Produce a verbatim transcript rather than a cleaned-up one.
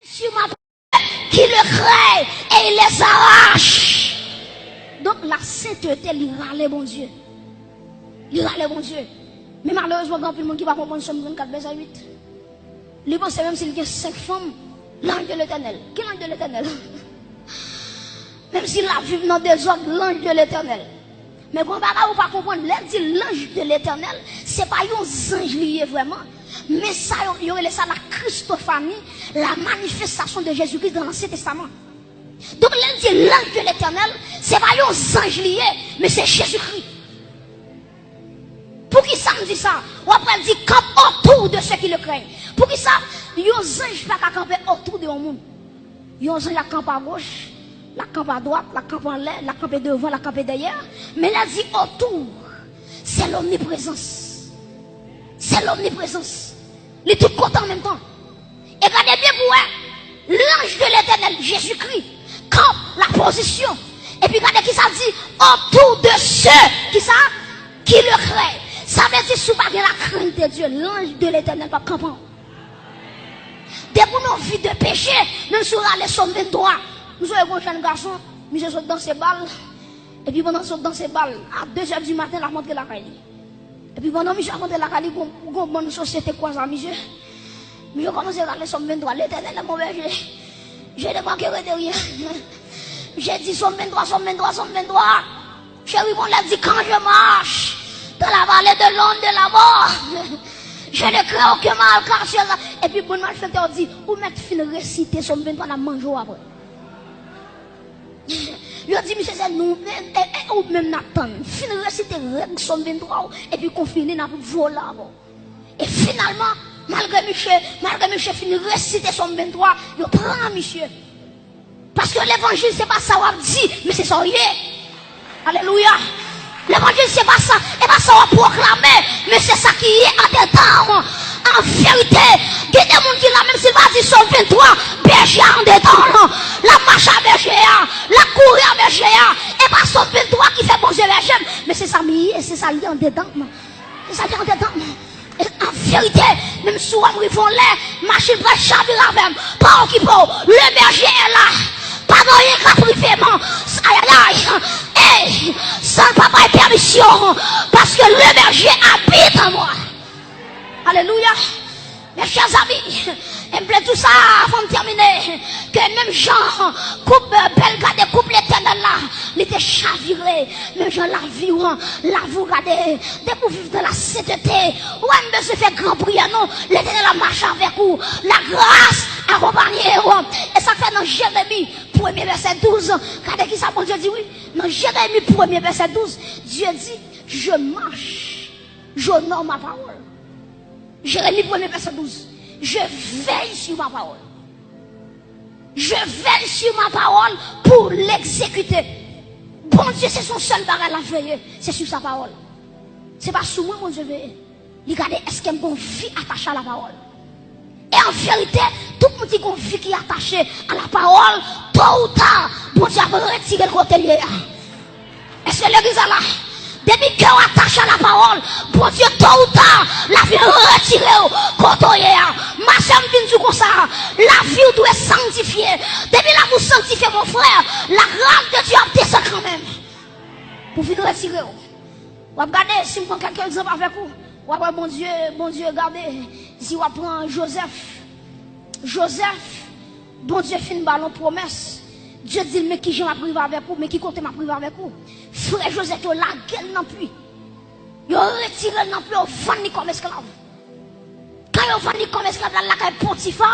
sur ma parole, qui le craignent et ils les arrachent. Donk, la senteté, li rale Bondye. Li rale Bondye. Men malerezman, gen anpil moun ki pa konprann Sòm trannkat, vèsè uit. Li panse menm si l gen senk fanm, l'ange de l'Éternel. Ki l'ange de l'Éternel? Menm si l ap viv nan dezòd, l'ange de l'Éternel. Men gon bagay ou pa konprann, lè l di l'ange de l'Éternel, se pa yon zanj li ye vrèman. Men sa yo, yo rele sa la Christophanie, la manifestation de Jésus-Christ dans l'Ancien Testament. Donk, lè l di l'ange de l'Éternel, se pa yon zanj li ye, men se Jezikri. Poukisa m di sa? W ap wè l di, campe autour de ceux qui le craignent. Poukisa yon zanj pa ka kanpe otou de yon moun? Yon zanj la kanpe agoch, la kanpe adwat, la kanpe anlè, la kanpe devan, la kanpe dèyè. Men lè l di otou, se lomniprezans. Se lomniprezans. Li tout kote an menm tan. E gade byen pou wè, l'ange de l'Éternel, Jezikri, kanpe la pozisyon. Epi gade kisa l di, autour de ceux, kisa? Qui le craignent. Sa vle di si w pa gen la crainte de Dieu, l'ange de l'Éternel p ap kanpe w. Depi w nan vi de peche, menm si w rale Sòm venntwa, m sonje gon jèn gason, misye sot danse bal, epi pandan l sot danse bal, a de zè di maten, l ap rantre lakay li. Epi pandan misye ap rantre lakay li, gon, gon bann sosyete kwaze a misye. Misye kòmanse rale Sòm venntwa, L'Éternel est mon berger. Je ne manquerai de rien. Misye di Sòm venntwa, Sòm venntwa, Sòm venntwa. Cheri, bon, lè di, quand je marche dans la vallée de l'ombre de la mort, je ne crains aucun mal, car tu es là. Epi bon malfektè yo di, ou mèt fin resite Sòm venntwa, n ap manje w apre. Yo di misye se nou, e, e, e, ou menm n ap tann. Fin resite règ Sòm venntwa w, epi konfini n ap vole avè w. E finalman, malgre misye, malgre misye fin resite Sòm venntwa, yo pran misye. Paske levanjil se pa sa w ap di, men se sa w ye. Alelouya. Levanjil se pa sa, e pa sa w ap pwoklame, men se sa ki ye andedan w. An verite, gen de moun ki la, menm si l pa di Sòm venntwa, bèje a andedan l. L ap mache a bèje a, l ap kouri a bèje a. E pa Sòm venntwa ki fè Bondye bèje m, men se sa m ye, se sa l ye andedan m. Se sa ki andedan m. E an verite, menm si w wè m rive yon lè, machin pral chavire avè m. Pa okipe w. Le berger est là. Pa gen anyen k ap rive m. Ayayay. Ey, san l pa bay pèmisyon. Paske le berger habite en moi. Alelouya. Mes chers amis, e m vle di w sa avan m tèmine, ke menm jan koup, bèl gade koup Letènèl la, li te chavire, menm jan lavi w, lavi w gade, depi w viv dans la sainteté, ou pa bezwen fè gran priyè non, Letènèl ap mache avèk ou, la grâce accompagne w. E sa k fè nan Jeremi premye vèsè douz, gade kisa Bondye di wi, nan Jeremi premye vèsè douz, Dye di, je marche, j'honore ma parole. Jeremi premye vèsè douz. Je veille sur ma parole. Je veille sur ma parole pour l'exécuter. Bondye, se son sèl bagay l ap veye, se sou sa pawòl. Se pa sou mwen Bondye veye. Li gade èske m gon vi atache a la pawòl. E an verite, tout moun ki gon vi ki atache a la pawòl, to ou ta, Bondye ap retire l kote l ye a. Èske legliz la la? Depi kè w atache a la pawòl, Bondye, to ou ta, l ap vin retire w kote w ye a. Ma sè, m vin di w konsa, lavi w dwe sanktifye. Depi lavi w sanktifye, mon frè, la grâce de Dieu ap desann kanmenm pou vin retire w. W ap gade, si m pran kèk egzanp avèk ou, w ap wè Bondye, Bondye gade, si w ap pran Jozèf. Jozèf, Bondye fin ba l yon pwomès. Dye di l, men kijan m ap rive avèk ou, men ki kote m ap rive avèk ou. Frè Jozèf yo lage l nan pwi. Yo retire l nan pwi, yo vann li kòm esklav. Kan yo vann li kòm esklav, l al lakay Potifa.